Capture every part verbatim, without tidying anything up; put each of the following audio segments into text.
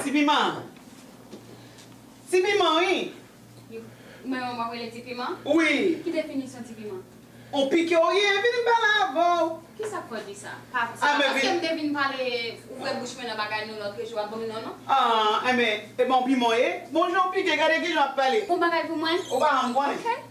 Ti piman. Ti piman, wi. Mwen menm w ap rele ti piman? Wi. Ki definisyon ti piman? On pike w ye, vini m pale avè w. Kisa k fè w di sa? Pa, se pa paske m te vin pale, ouvè bouch mwen nan bagay nou lòt jou a, ban m non, non. Ah, enben, e bon piman w ye? Bon jan w pike, gade kijan w ap pale. Bon bagay pou mwen? Ou pa janm konnen. Ok.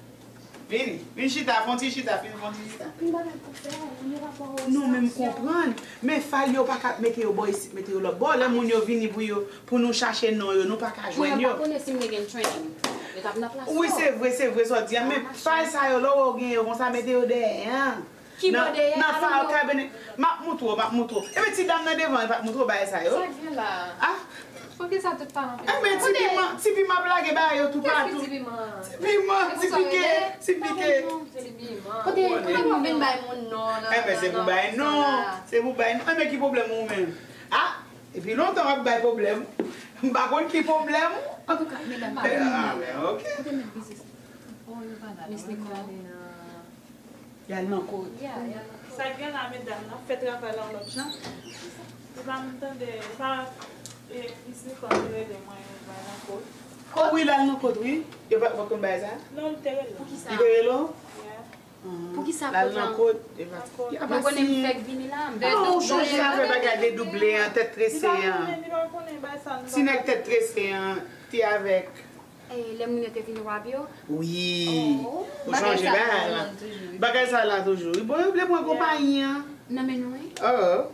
Vini, vin chita, fè on ti chita, vin fè on ti chita. Yon bagay pou fè, ou pa pa. Non, men m konprann. Men fal yo pa ka ap mete yo bò isit, mete yo lòt bò. Lè moun yo vini pou yo, pou nou chache non yo, nou pa ka jwenn yo. Mwen pa konnen si m te gen training. Yo t ap nan plas mwen. Wi, se vre, se vre sa w di a. Men fal sa yo, lè w wè w gen yo konsa, mete yo dèyè an. Ki bò dèyè a? Nan fal kabene. M ap moutre w, m ap moutre w. Epi ti dam nan devan, li pa t moutre w bagay sa yo. Sa k gen la? Ah. Poukisa tout paran fè sa? Enben, ti piman, ti piman ap lage bagay yo toupatou. Kiyès ki ti piman? Ti piman, ti pike, ti pike. Ti piman. Kote, kote pou vin bay moun non nan, enben, se pou bay non. Se pou bay non. Enben, ki pwoblèm ou menm? Ah, epi lontan w ap bay pwoblèm. M pa konn ki pwoblèm ou. Antouka, medam, pa vin non. Ah, ben, ok. Kote mèt biznis la? Oh, yo pa la. Miss Nicole. Y al nan kot? Sa gen la, medam, n ap fè travay la yon lòt jan. Li pa menm tande, li pa, e, Miss Nicole te rele mwen, y al nan kot. Kot? Wi, l al nan kot, wi. Yo pa, pa konn bagay sa? Non, li te rele. Poukisa? Li te rele w? Yeah. Poukisa l al nan kot? Yo pa, y a pa siyen. Mwen konnen m fèk vini la, m fèk vini. Non, ou chonje avè bagay dedouble an, tèt trese an. Li pa konnen, li pa konnen bagay sa, li pa konnen. Ti nèg tèt trese an, te avèk. E, lè moun yo te vin wap yo? Wi. Ou chonje bagay la. Bagay sa la toujou. Wi, bon, yo vle pran konpayi an. Nan men nou, wi. Oh.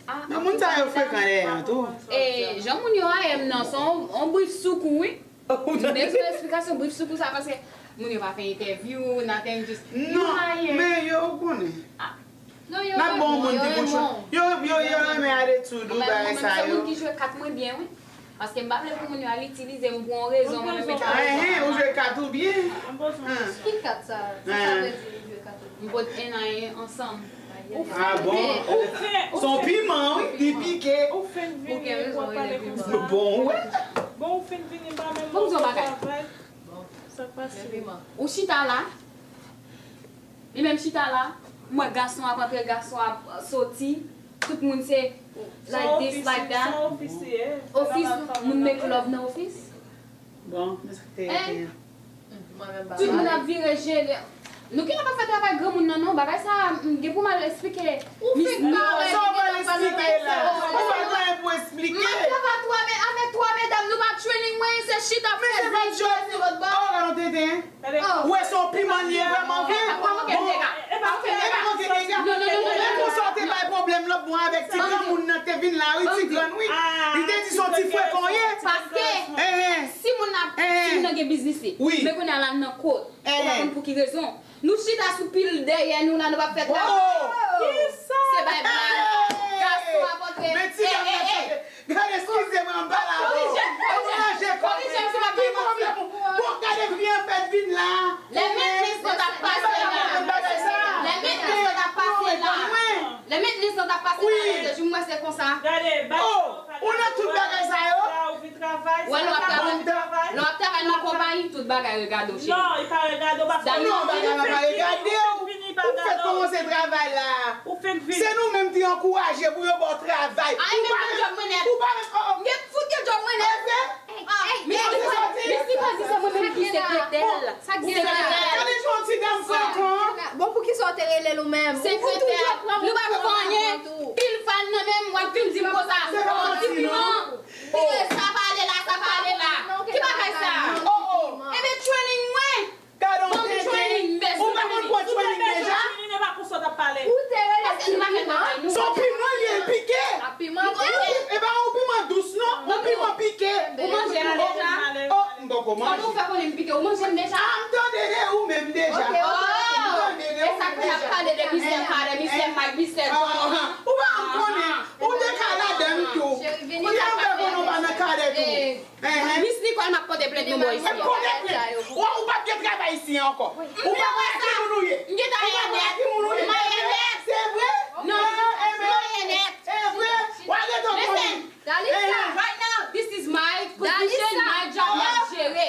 Ah, men moun sa yo frekan dèyè an tou. E, jan moun yo rayi m nan, se on, on brif sou kou, wi. M bezwen eksplikasyon brif sou kou sa, paske moun yo pa fè entèvyou, nothing, just, you hire. Non, men yo konnen. Ah. Non, yo renmen w, yo renmen w. Yo, yo, yo renmen attitude ou, bagay sa yo. Mwen menm, se moun ki jwe kat mwen byen, wi. Paske m pa vle pou moun yo al itilize m pou yon rezon, mwen menm, m pa bezwen. Enhen, ou jwe kat ou byen. Ki kat sa? Sa sa vle di, ou jwe kat ou byen? M pot N I A ansanm. Ah bon? Se yon piman, wi, li pike. Ou fenk vini, w ap pale konsa. Bon, wi. Bon, ou fenk vini, m pa menm nan travay. Sa k pase? Ou chita la. Li menm chita la, m wè gason ap antre, gason ap soti. Tout moun se like this, like that. Ofis, moun make love nan ofis. Bon, men sa k te rete an. Tout moun ap vire je. Nou genlè pa fè travay granmoun nan, non. Bagay sa, m gen pou m al eksplike. Ou fenk pale, sa w pral eksplike la? Ou pa gen anyen pou eksplike. M ap travay twa, men avèk twa medam, nou pa training mwen, se chita fè zye se lòt bò. Oh, gade yon tenten. Ou wè se yon piman li ye vrèman vre? Bon, e pa manke dega. Non, non, non, non, non. Menm pou sa w te bay pwoblèm lòt bò avèk ti granmoun nan te vin la, wi, ti grann, wi. Li te di se yon ti frekan w ye. Paske si moun nan, si moun nan gen biznis li, men kounye a l al nan kot, ou pa konn pou ki rezon. Nou chita sou pil dèyè nou la, nou p ap fè travay. Se bay blag. Gason ap antre. Men ti dam nan chante. Gade, eskize mwen, m pale avè w. Ou ranje kò mwen. Ki pwoblèm ou? Bon, gade fi an fèt vin la. Lè mentlis nan t ap pase la. Lè mentlis nan t ap pase la. Lè mentlis nan t ap pase la, lòt jou m wè se konsa. Gade, bay. Ou nan tout bagay sa yo? Ou vin travay, lè w ap travay, lè w ap travay nan konpayi, tout bagay regade w, cheri. Non, li pa regade w, paske non, bagay la pa regade w. Ou fèk kòmanse travay la. Ou fenk vini. Se nou menm ki ankouraje pou yo ba w travay. Ay, men mwen djòb mwen nèt. Ou pa mèt, oh, oh. M gen fout gen djòb mwen nèt. Ey, ey, Miss Nicole, Miss Nicole di se mwen menm ki sekretè l. Sa k gen la? Gade jan ti dam frekan. Bon, poukisa w te rele l ou menm? Sekretè a, nou pa fè anyen. Pil fal nan men m, w ap vin di m konsa. Yon ti piman. Pire sa pa ale la, sa pa ale la. Ki bagay sa? Oh, oh. Enben, training mwen. Gade yon tenten. Ou pa konn pran training deja? Ou te rele ti piman. Se yon piman li ye, l pike. E pa yon piman dous, non. Yon piman pike. Ou manje la deja? Oh, m poko manje. Kòman w fè konnen m pike? Ou manje m deja? Ah, m tande de ou menm deja. M tande de ou menm deja. E sa k fè n ap pale de mistè Carter, mistè Mike, mistè John. Ou pa janm konnen. Ou te ka ladan l tou. Kounye a m fè konnen w pa nan Carter tou. Miss Nicole, m ap pote plent nou bò isi a. Pote plent. Ou, ou p ap gen travay isi a ankò. Ou pa wè ki moun ou ye. M gentan ye nèt. Ou pa wè ki moun ou ye. M ye nèt. Se vre? Non, m ye nèt. Se vre? W a gentan konnen. Listen, right now, this is my position, my job, m ap jere.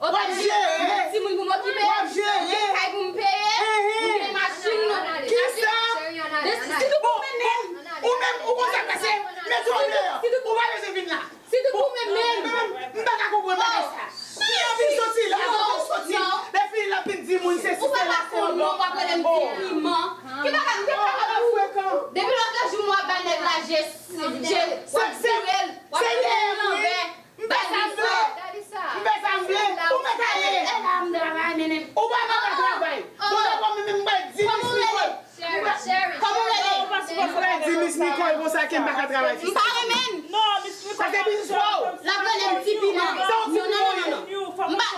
W ap jere. Timoun pou m okipe. W ap jere. M gen kay pou m peye. M gen machin. Kisa? Bon, ou menm, ou konn sa k pase. Mete w deyò. Ou pa bezwen vin la.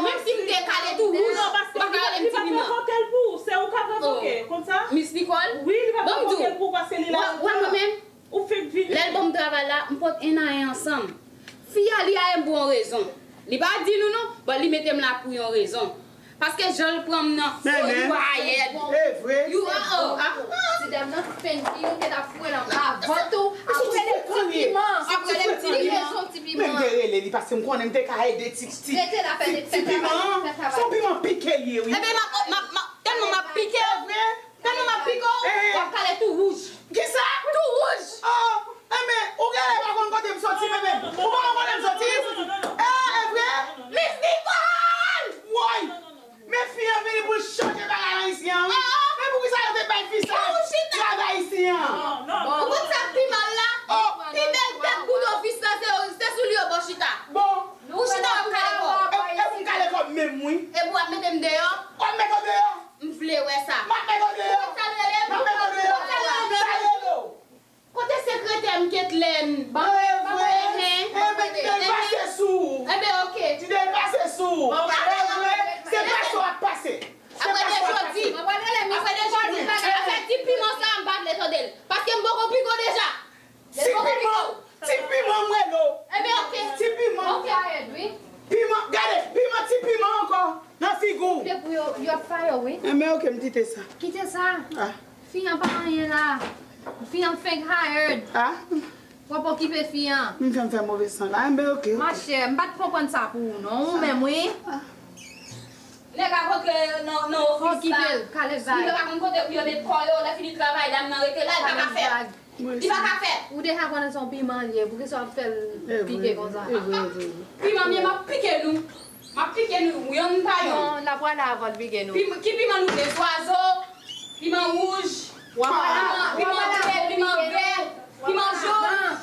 Menm si m te kale tou wouj, ou pa ka rele m ti piman. Se ou k ap revoke, konn sa? Miss Nicole, ban m di w, wè mwen menm, ou fenk vini. Lè l ban m travay la, m pot en a en ansanm. Fi a, li a en pou yon rezon. Li pa di nou non, but li mete m la pou yon rezon. Paske jan l pran m nan, oh, you are hired. E vre? You are a. Ti dam nan fenk vini, ou te ta foure nan ba vant ou, ap rele m ti piman. Ap rele m ti Li piman. Rezon ti piman. Men m te rele li paske m konnen m te ka ede ti ti Rete la, fè ti piman an. Se yon piman pike l ye wi. Ebyen, m ap, m ap, m ap, tèlman m ap pike w, tèlman m ap pike w, w ap pale tou wouj. Kisa? Tou wouj. Oh, enben, ou genlè pa konn kote m soti menm. Ou pa konn kote m soti? Ah, e vre? Miss Nicole! Woy! Men fi an vini pou l chanje bagay nan isi an wi. Men poukisa yo te bay fi sa travay isi an? Ou konn sa k pi mal la? Pi bèl tèt boudo fi sa, se, se sou li yo ba w chita. Bon. Ou chita w ap kale kò w. E, e pou m kale kò m menm wi. Epi w ap mete m deyò? W ap mete w deyò. M vle wè sa. M ap mete w deyò. Sa l rele m? M ap mete w deyò. Sa l rele w? Kote sekretè m, Ketlen? Enben, ti te pase sou ou. Enben, oke. Ti te pase sou ou. Enben, se pase w ap pase. Se Apre de pase w ap jodi. pase. Apre de jodi. Afè ti piman sa, m pa vle tande l. Paske m poko piko deja. Ti piman, ti piman m rele w. Enben, oke. Ti piman. Oke. Piman, gade, piman, ti piman ankò. Nan figi w. Depi yo, yo ap fire wi. Enben, oke, m kite sa. Kite sa. Ah. Fi an pa anyen la. Fi an fake hired. Ah. W ap okipe fi an. M fè m fè move san la. Enben, oke, oke. Machè, m pa t konprann sa pou ou non. Ou menm wi. Nèg ap rantre nan, nan ofis la. Okipe l, kale Li zay. pa konn kote pou yo met kò yo. Lè fini travay, dam nan rete la, li pa ka fè. Li pa ka fè. Ou deja konnen se yon piman l ye, poukisa w ap fè l pike konsa? Piman m ye, m ap pike nou. M ap pike nou, yonn pa yonn. Non, l ap prale avan l pike nou. Pim- Ki piman nou vle? Zwazo? Piman wouj? Piman, piman vè? Piman vè? Piman jòn?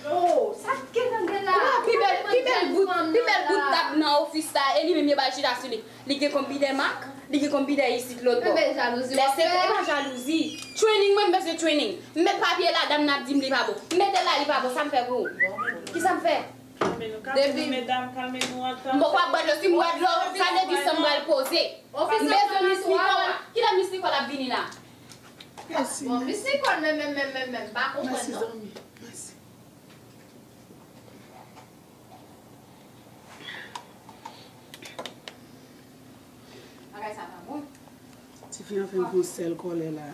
Oh, sa k gen nan la? Pi bèl, pi bèl bout, pi bèl bout tab nan ofis la, e li menm yo ba l chita sou li. Li gen konbidè mak, li gen konbidè isit lòt bò. Enben, jalouzi w ap Lèse, fè. E pa jalouzi. Training, mwen, m bezwen training. M met papye la, dam nan ap di m li pa bon. M mete l la, li pa bon, sa m fè pou ou? Kisa m fè? Kalme nou, kalme nou, medam, kalme nou, antann. M poko ap bwè dlo, si m bwè dlo, sa vle di san m pral poze. M bezwen Miss Nicole. Kilè Miss Nicole ap vini la? Mèsi, Bon, Miss Nicole, men, men, men, men, men, m pa konprann mèsi, non. Zanmi. Mèsi. Bagay sa pa bon. Tifi an fè m fè yon sèl kòlè la.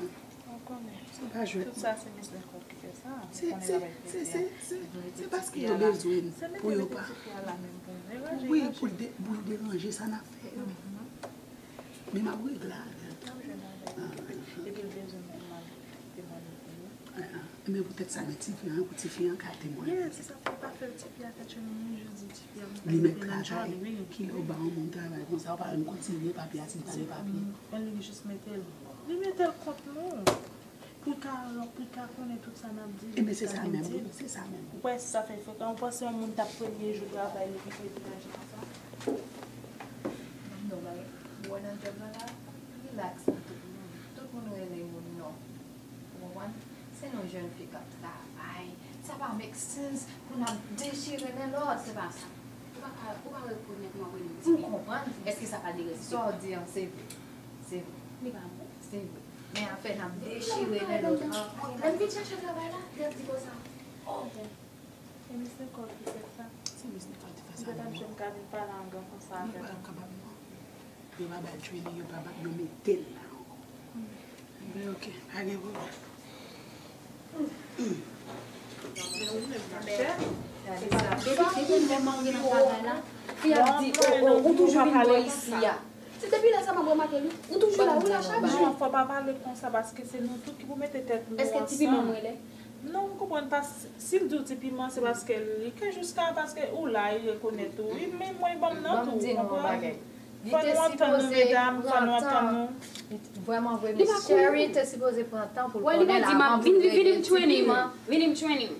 Ou konnen. Se pa jwèt. Tout sa se Miss Nicole ki fè sa. Se, se, se, se, se, se paske yo bezwen n pou yo pa. Wi, pou l de- pou l deranje sa n ap fè yo. Men m ap regle avè l. Epi l bezwen m pou m al temwanye pou yo. Ah, ah. Men poutèt sa, men tifi an, pou tifi an ka temwanye. Yeah, se sa pou pa fè l tifi a ka tchwe nou jodi tifi a. Li mèt travay. Kilè ou ba yon moun travay konsa, ou pa menm kontinye papye a, si l pa gen papye. Mwen li jis mete l. Li mete l kont nou. Pou l ka, pou l ka konnen tout sa n ap di. Ebyen, se sa menm, wi, se sa menm. Ou kwè si sa fè frekan, ou panse yon moun t ap premye jou travay li ki fè vin aji konsa? Ban m di w bagay, ou wè nan djòb la la, relax nan tout moun. Tout moun rele moun non. Ou konprann? Se nou jèn fi k ap travay. Sa pa make sense pou n ap dechire len lòt, se pa sa. Ou pa ka, ou pa rekonèt mwen, Wendy. M konprann. Èske sa pa deranje? Sa w di an, se vre. Se vre. Li pa bon. Se vre. Men afè n ap dechire len lòt. Lè m vin chache travay la, li ap di konsa. Oh, bon. E Miss Nicole ki fè sa? Se Miss Nicole ki fè M sa. te pa m ka vin pale angan konsa avè l. Yo pa kapab non. Yo pa ba l training, yo pa ba, yo mete l la ankò. Men oke, pa gen pwoblèm. Depi, depi lè m antre nan travay la, fi ap di, oh, oh, ou toujou vin bò isi a. Se depi lè sa m ap remake li. Ou toujou la, ou la chak jou. Non, fò pa pale konsa paske se nou tout ki pou mete tèt nou ansanm. Èske ti piman mwen lè? Non, m konprann pa. Si l di w ti piman, se paske li ke jiska paske ou la, li rekonèt ou. Wi, men mwen ban m nan tou. Ban m di nou yon bagay. Fò nou antann nou, medam, fò nou antann nou. Vrèman vre, Miss Cherry te sipoze pran tan pou l konnen l avan pou l rele ti piman. Vini m training.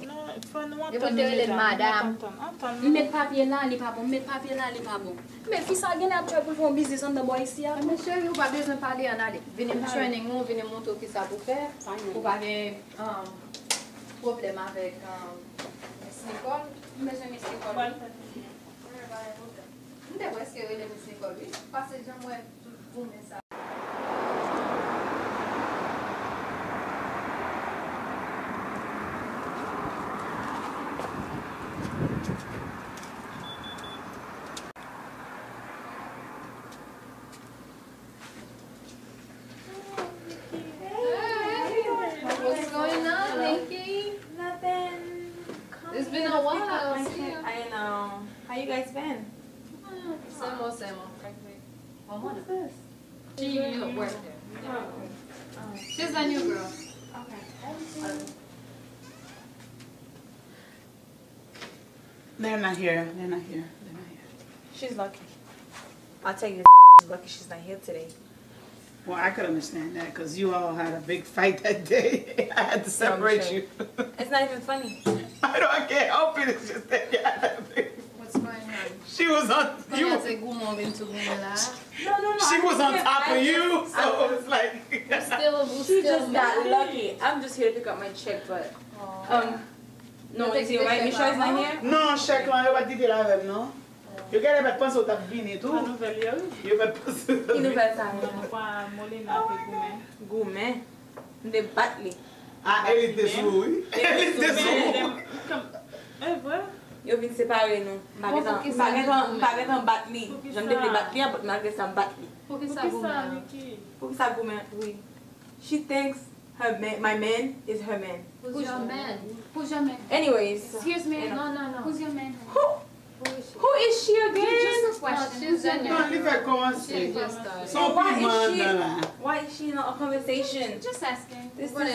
Non, fò nou antann nou, medam. Antann nou. M met papye la, li pa bon. M met papye la, li pa bon. Men fi sa genlè ap try pou l fè yon biznis anndan bò isi a. Men cheri, ou pa bezwen pale, ann ale. Vini m training ou, vini m montre w kisa pou fè. Ou pa gen pwoblèm avèk Miss Nicole? M bezwen Miss Nicole. M te prèske rele Miss Nicole, wi. Pase jan m wè tout goumen sa. Hey, what's going on, Nikki? Nothing. It's been a while. I know. How you guys been? Same old, same old. What is this? She new worker. Oh. She's a new girl. Okay. They're not here. They're not here. They're not here. She's lucky. I'll tell you, she's lucky she's not here today. Well, I could understand that because you all had a big fight that day. I had to separate you. It's not even funny. I know I can't help it. It's just that you had that big. What's going on? She was on. Konya se goumen w vin sou goumen la. No, no, no. She was on top of you, so it's like. She just got lucky. I'm just here to pick up my check, but um, non, is it right? Michelle is not here? Non, chèk lan, yo pa t kite l avè m, non. Yo genlè pa t panse w t ap vini tou. Yo pa t panse w t ap vini. Ki nouvèl sa? Mwen pa Molina te goumen. Goumen. M te bat li. Ah, Eli te sou ou, wi. Eli te sou ou. E vre? Yo vin separe nou. M pa gentan, m pa gentan, m pa gentan bat li. Jan m te vle bat li a, but malgre sa, m bat li. Poukisa goumen? Poukisa goumen? Wi. She thinks her man, my man is her man. Who's your man? Who's your man? Anyways. Excuse me. No, no, no. Who's your man? Who? Who is she again? Just a question. Who's your man? Non, li fèk kòmanse. Son piman anndan la. Why is she in a conversation? Just asking. This is the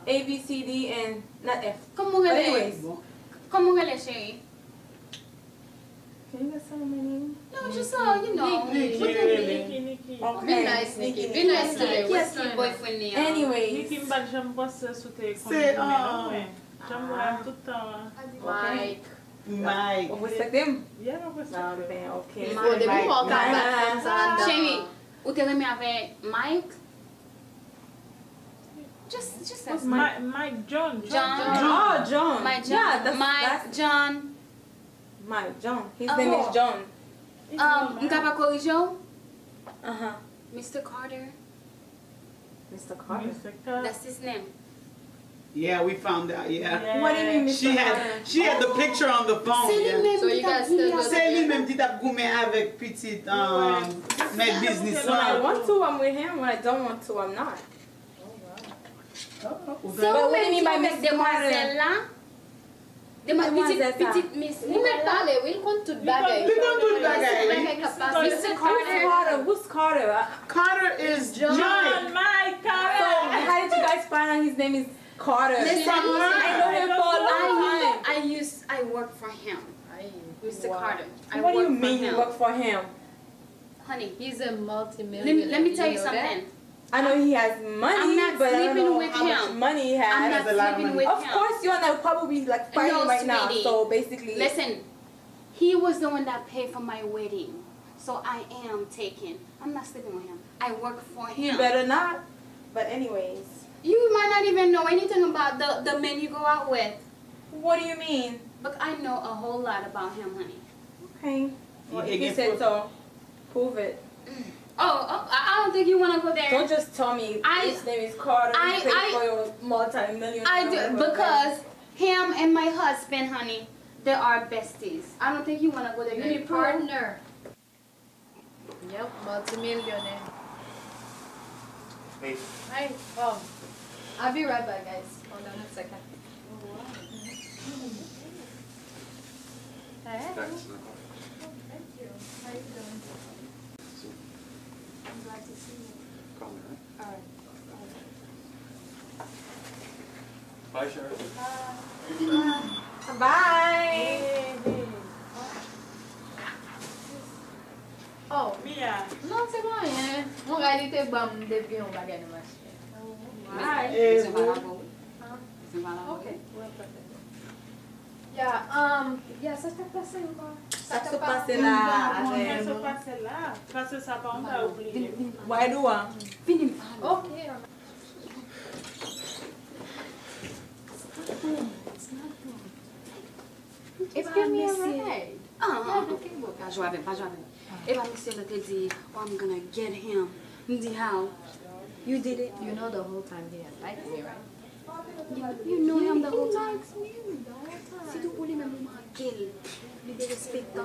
A B C D and not F. Kòman w rele? Kòman w rele, cheri? Can you get some of my name? No, just, uh, you know. Nikki, Nikki. Be nice, Nikki. Be nice to them. Kiyès ki boyfriend li an? Anyways. Nikki, m pa t janm panse si w te konn goumen non, mwen. Jan m wè w tout tan. Mike. Mike. Ou respekte m? Yeah, m ap respekte w. Ah, ben, ok. Mike. Mike. Cheri, ou te renmen avè Mike? Just, just ask me. Mike, Mike John. John. John. Oh, John. Mike John. Yeah, that's, Mike John. Mike John. His name is John. Um, m ka pa korije w? Uh-huh. Mister Carter. Mister Carter. That's his name. Yeah, we found out, yeah. What do you mean, Mister Carter? She had, she had the picture on the phone, yeah. So you guys still go together? Se li menm ki t ap goumen avèk pitit, um, mèt biznis lan. When I want to, I'm with him. When I don't want to, I'm not. Se ou menm ki avèk demwazèl la? Demwazèl sa. Pitit, pitit mis. Li mèt pale, wi, li konn tout bagay. Li konn tout bagay, wi. Mister Carter. Who's Carter? Who's Carter? Carter is John. John, Mike, Carter. So, how did you guys find out his name is Carter? Listen, I know him for a long time. I used, I work for him. Mister Carter. What do you mean you work for him? Honey, he's a multi-millionaire. Let me, let me tell you something. I know he has money, but I don't know how much money he has. I'm not sleeping with him. Of course, you and I probably, like, fighting right now, so basically. Listen, he was the one that paid for my wedding, so I am taken. I'm not sleeping with him. I work for him. You better not. But anyways. You might not even know anything about the, the men you go out with. What do you mean? But I know a whole lot about him, honey. Okay. Well, if you said so, prove it. Oh, oh, I I don't think you wanna go there. Don't just tell me his name is Carter, you pay for your multi-million. I do, because him and my husband, honey, they are besties. I don't think you wanna go there. You need partner. Yep, multimillionaire. Hey. Hey, um, I'll be right back, guys. Hold on a second. Hey. Thanks, Nicole. Oh, thank you. How you doing? I'm glad to see you. Come here. Alright. Bye, Cheryl. Bye. Bye. Oh, Mia. Non, se pa anyen. Yon rad li te ban m depi yon bagay nan mache. Bye. Mwen se pa la pou ou. Ok. Ya, um, ya, sa k t ap pase ankò? Sa k t ap pase la avè nou? Sa k t ap pase la? Pase sa pa yon bagay ou bliye. Why do I? Vini m pale. Ok. It's not good. It's not good. It's giving me a red. Ah, ah, ah, pa jwe avè m, pa jwe avè m. Epa misye la te di, "Oh, I'm gonna get him." M di, "How? You did it?" You know the whole time he didn't like me, right? You, you knew him the whole time? Si tou pou li menm ou manke l. Li derespektan.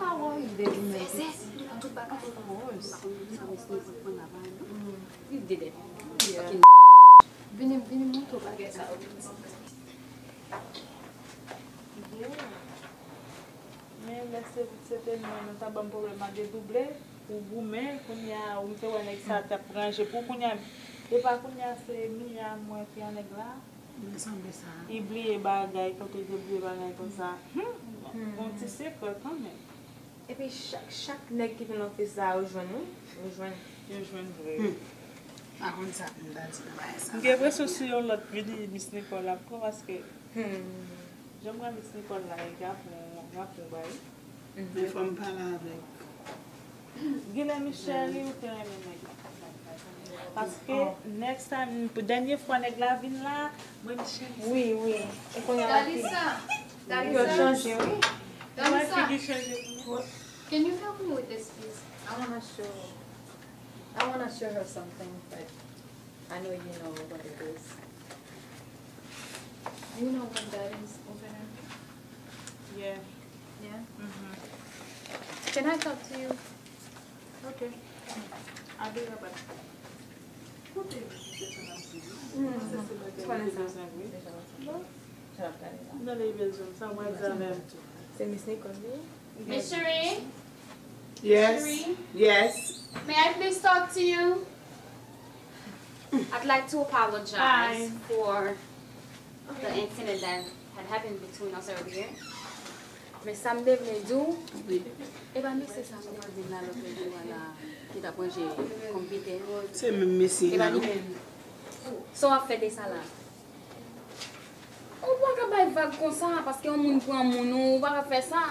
Fèzè, li tout bagay. Of course. M pa konn sa Miss Nicole pran la pa, non? You did it. Yeah. Fucking Vini, vini montre w bagay sa yo. Yeah. Men lè se, se te mwen, nou ta ban m pwoblèm a dedouble, ou goumen, kounye a, ou m te wè nèg sa t ap ranje pou kounye a. Epa kounye a se Mia m wè ki an nèg la. Men sanble sa. Li bliye bagay, kote li te bliye bagay konsa. Hmm. Gon ti sekrè kanmenm. Epi chak, chak nèg ki vin nan ofis la, yo jwenn, wi. Yo jwenn. Yo jwenn vre. Hmm. Pa konn sa pou m ta di nan bagay sa. M gen enpresyon si yon lòt vini, Miss Nicole ap pran, paske jan m wè Miss Nicole la, e gapon, gapon bay. Men fò m pale avèk. Genlè Michelle, ou te renmen nèg la. Paske next time, pou dènye fwa nèg la vin la, mwen Michelle. Wi, wi. E kounye a la fi. Dalisa, Dalisa. Yo chanje, wi. Mwen Dalisa, figi chanje pou mwen. Can you help me with this, please? I wanna show, I wanna show her something, but I know you know what it is. You know what that is over there? Yeah. Yeah? Mm-hmm. Can I talk to you? Ok. I'll be right back. Kote kesyon nan sou li? Mwen panse se mwen ki bezwen vre. Bon. Nan li bezwen m, sa mwen di avè m tou. Se Miss Nicole, wi? Miss Cherie? Yes. Cherie? Yes. May I please talk to you? I'd like to apologize for the incident that had happened between us earlier. Men sa m te vle di w, e pa mesye sa m te vin la lòt jou a la, ki t ap ranje kòm piten. Se menm mesye a. E pa li menm. Sa w ap fè de sa la? Ou pa ka bay vag konsa, paske yon moun pran moun, ou pa ka fè sa.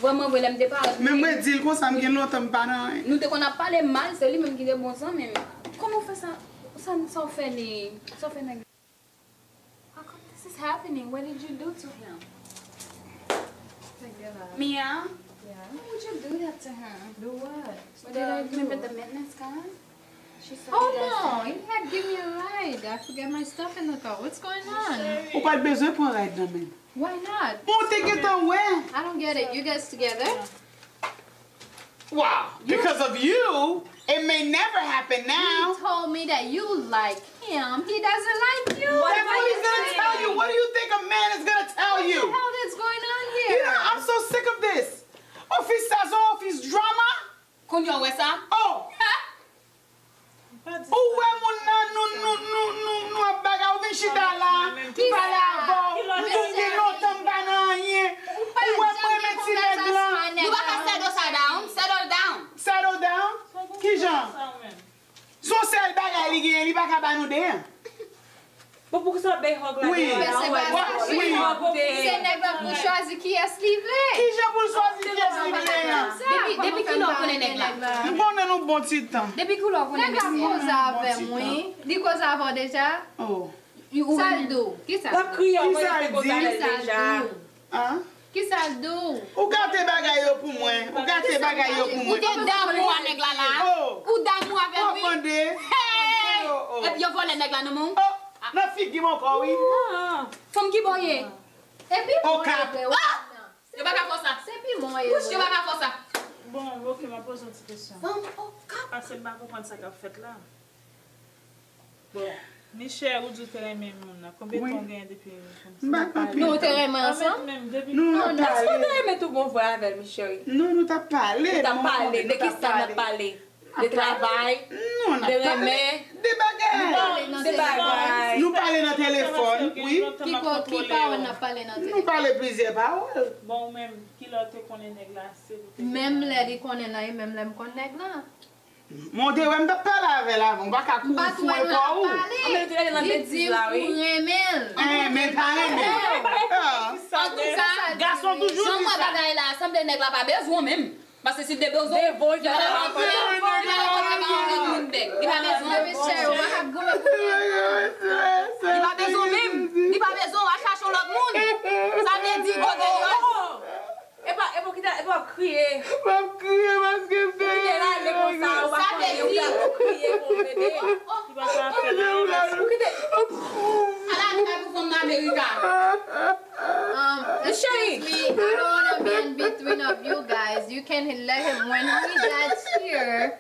Vrèman vre, lè m te parèt. Men mwen di l konsa, m gen lontan m pa nan anyen. Nou te konn ap pale mal, se li menm ki te bon zanmi m. Kòman w fè sa? Sa, sa w fè li? Sa w fè nèg? How come this is happening? What did you do to him? Mia? Yeah? How would you do that to him? Do what? What did I do? Remember the maintenance guy? She said he doesn't. Oh no, he had give me a ride. I forgot my stuff in the car. What's going on? Ou pa t bezwen pran ride nan men. Why not? Bon, ou te gentan wè. I don't get it. You guys together? Wow, because of you, it may never happen now. He told me that you like him. He doesn't like you. That's what he's gonna tell you. What do you think a man is gonna tell you? What the hell is going on here? You know, I'm so sick of this. Ofis sa se yon ofis drama. Kounye a w wè sa? Oh! Ou wè moun nan, nou, nou, nou, nou, nou ap bagay, ou vin chita la, m pale avè w, m di w gen lontan m pa nan anyen, ou wè m renmen ti nèg lan. You gotta settle down, settle down. Settle down? Kijan? Se yon sèl bagay li genyen, li pa ka ba nou de. Bon, poukisa w ap bay hug la? Wi. Wi. Se nèg la pou chwazi kiyès li vle. Kijan pou l chwazi kiyès li vle an? Depi, depi kilè w konnen nèg la? M konnen nou bon ti tan. Depi kilè w konnen nèg la? Nèg la koze avè m, wi. Li koze avè w deja? Oh. Sa l di w? Kisa? L ap kriye, w konnen l te koze avè l deja. Kisa l di w? An? Kisa l di w? Ou gate bagay yo pou mwen. Ou gate bagay yo pou mwen. Ou te damou a nèg la la? Oh. Ou damou avè l, wi. W ap mande. Hey! Oh, oh. Epi yo vòlè nèg la nan men w? Oh, nan figi m ankò, wi. Ah. Fanm ki bò w ye? Epi mwen ye vre, wi. Ah! Yo pa ka fè w sa. Se pi mwen ye vre. Wouch, yo pa ka fè w sa. Bon, ok, m ap poze yon ti kesyon. Fanm Okap. Paske m pa konprann sa k ap fèt la. Bon, Michel, ou di w te renmen moun nan. Konbyen tan w genyen depi nou konn sa? M pa konn. Nou te renmen ansanm? Non, non, èske w te renmen tou bon vre avè l, Michel? Non, nou t ap pale. Nou t ap pale. De ki sa n ap pale? De travay? Non, n ap pale. De renmen? De bagay. Bon, de bagay. Nou pale nan telefòn, wi. Ki ko-, ki pawòl n ap pale nan telefòn? Nou pale plizyè pawòl. Bon, ou menm, kilè w te konnen nèg la, se ou te... Menm lè li konnen l, e menm lè m konn nèg la. Mwen te wè m t ap pale avè l avan, ou pa ka kouri foure kò ou. Anben, li te rete nan betiz la, wi. Li di m pou renmen l. Renmen, pa renmen. Antouka, gason toujou di sa. Jan m wè bagay la, sanble nèg la pa bezwen w menm. Paske si l te bezwen w, li pa t ap ap pale. Li pa t ap ap pale moun bèk. Li pa bezwen w. Li pa bezwen w menm. Li pa bezwen w, al chache yon lòt moun. Sa vle di, kote yo. Epa, epa, kite. W ap kriye. M ap kriye paske m te rele konsa, w ap kriye pou m ede. Ki pa ka fè la. Ou kite. Ala, li pa pou fanm nan Amerika. Um, excuse me, I don't want to be in between of you guys. You can let him when he gets here.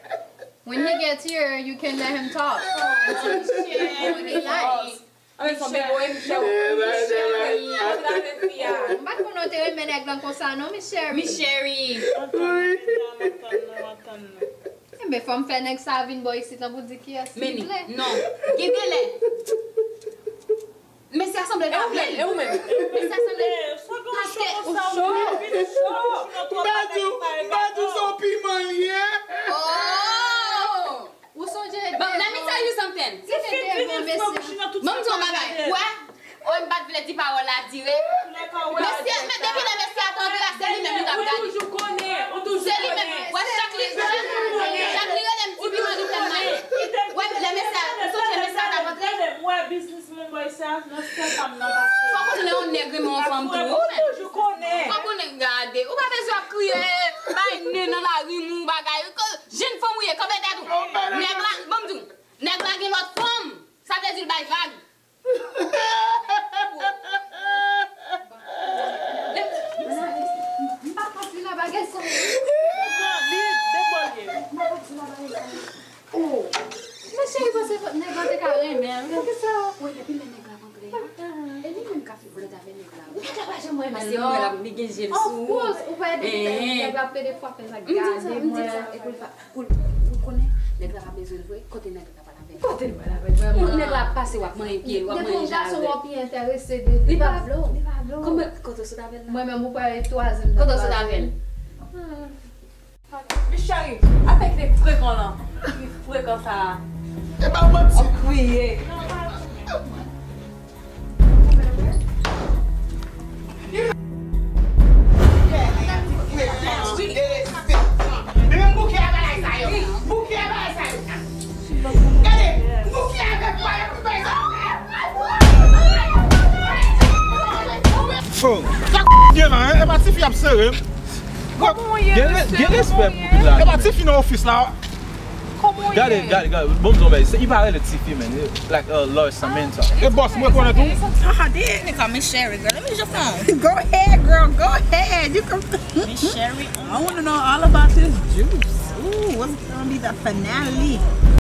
When he gets here, you can let him talk. Until he likes. Ann son bebe, wi, Michel. Michel, wi. Ann lave fi a. M pa t konnen w te renmen nèg lan konsa non, Michel. Michel, wi. Antann nan, medam, antann nan, antann nan. Enben, fò m fè nèg sa vin bò isit lan pou di kiyès li vle. Non. Gen de lè. Mesye a sanble ta vle l. E ou menm? Mesye a sanble. Paske ou cho. M pa di w, m pa di w se yon piman li ye. Oh! Ou sonje devan. Let me tell you something. Bon, m di yon bagay. Ou wè? Ou wè m pa t vle di pawòl la dire. Mesye, men depi lè mesye a t anvi la, se li menm li t ap gade. Se li menm. Ou wè chak li, chak li rele m ti piman li fè m mal. Ou wè lè mesye a, ou sonje mesye a t ap antre? Mwen, biznismen bòy sa, nan sèt an m nan pase. Fòk ou lè yon nèg renmen yon fanm tou, ou menm. Fòk ou nèg gade. Ou pa bezwen ap kriye, bay nen nan lari moun bagay. Jenn fanm ou ye, kanpe tèt ou. Nèg la, ban m di w, nèg la gen lòt fanm. Sa vle di l bay vag. M pa pati la bagay sa. Li debòlye. M pa pati la bagay sa. Oh. Men cheri, panse nèg la te ka renmen l. Poukisa? Wi, epi lè nèg la rantre a, e li menm ka fè vlòt avè nèg la. Nèg la pa janm wè mesye mwen la, li gen je l sou ou. Of course, ou pa wè depi lè nèg la ap plede fwape sa, gade mwen, epi l pa, pou l, pou l konnen, nèg la pa bezwen l vre, kote nèg la pral avè l. Kote l pral avè l, vrèman? Nèg la ap pase, w ap manyen pye l, w ap manyen je avè l. Depi yon gason wè w pi enterese de li. Li pa vle w. Li pa vle w. Kòman, kote w sot avè l la? Mwen menm, ou pa wè twazyèm nan. Kote w sot avè l? Miss Cherie, avèk nèg frekan lan, ki frekan sa a. E pa manti. Ap kriye. Li menm bouke a bagay sa yo. Bouke a bagay sa yo. Gade, bouke avèk pa yo ki bay sa. Fo. Sa gen la, hein? E pa tifi ap sere. Gen re-, gen respè pou piblik la. E pa tifi nan ofis la. Gade, gade, gade. Bon, m di w bagay. Se, li pa rele tifi, man. Like, uh, large Samantha. E bòs, mwen konnen tou. Ah, damn, they call me Sherry, girl. Let me just know. Go ahead, girl. Go ahead. You can. Miss Sherry. I wanna know all about this juice. Ooh, what's gonna be the finale?